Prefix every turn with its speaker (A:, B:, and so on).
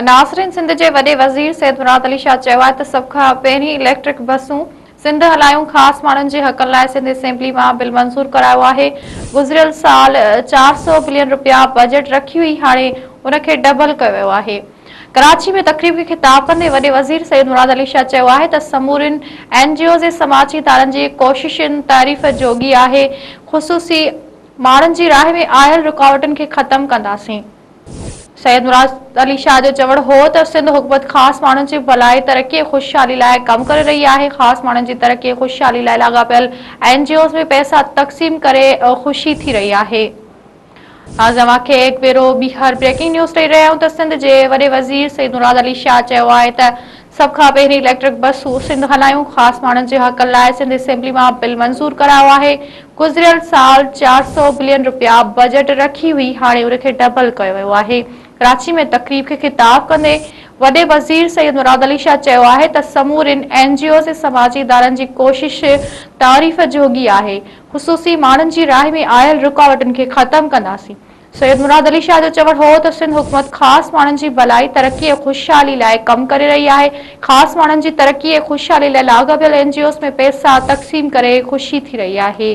A: ناظرين سنڌ جي وڏي وزير سيد مراد علي شاهه چيو آهي ته سڀ کان پهرين اليڪٽرڪ بسون سنڌ هلايون خاص ماڻهن جي حقن لاء سنڌ اسيمبلي مان بل منظور ڪرايو آهي گذريل سال 400 بلين رپيا بجيٽ رکي هئي هاڻي ان کي ڊبل ڪيو ويو آهي ڪراچي ۾ تقريب کي خطاب ڪندي وڏي وزير سيد مراد علي شاهه چيو آهي ته سمورين اين جي اوز ۽ سماجي ادارن جي ڪوششن تعريف جوڳي آهي خصوصي ماڻهن جي راهه ۾ آيل رڪاوٽن کي ختم ڪنداسين. سيد مراد علي شاهه جو چوڻ هو ته سنڌ حڪومت خاص ماڻهن جي ڀلائي، ترقي ۽ خوشحالي لاء ڪم ڪري رهي آهي، خاص ماڻهن جي ترقي ۽ خوشحالي لاء لاڳاپيل اين جي اوز ۾ پئسا تقسيم ڪري خوشي ٿي رهي آهي. هاڻ اوهان کي هڪ ڀيرو ٻيهر بريڪنگ نيوز ڏئي رهيا آهيون ته سنڌ جي وڏي وزير سيد مراد علي شاهه چيو آهي ته سڀ کان پهرين اليڪٽرڪ بسون سنڌ هلايون، خاص ماڻهن جي حقن لاء سنڌ اسيمبلي مان بل منظور ڪرايو آهي، گذريل سال 400 بلين رپيا بجيٽ رکي هئي هاڻي ان کي ڊبل ڪيو ويو آهي. ڪراچي ۾ تقريب کي خطاب ڪندي وڏي وزير سيد مراد علي شاهه چيو آهي ته سمورين اين جي اوز ۽ سماجي ادارن جي ڪوشش تعريف جوڳي آهي، خصوصي ماڻهن جي راهه ۾ آيل رڪاوٽن کي ختم ڪنداسين. سيد مراد علي شاهه جو چوڻ هو ته سنڌ حڪومت خاص ماڻهن جي ڀلائي، ترقي ۽ خوشحالي لاء ڪم ڪري رهي آهي، خاص ماڻهن جي ترقي ۽ خوشحالي لاء لاڳاپيل اين جي اوز ۾ پئسا تقسيم ڪري خوشي ٿي رهي آهي.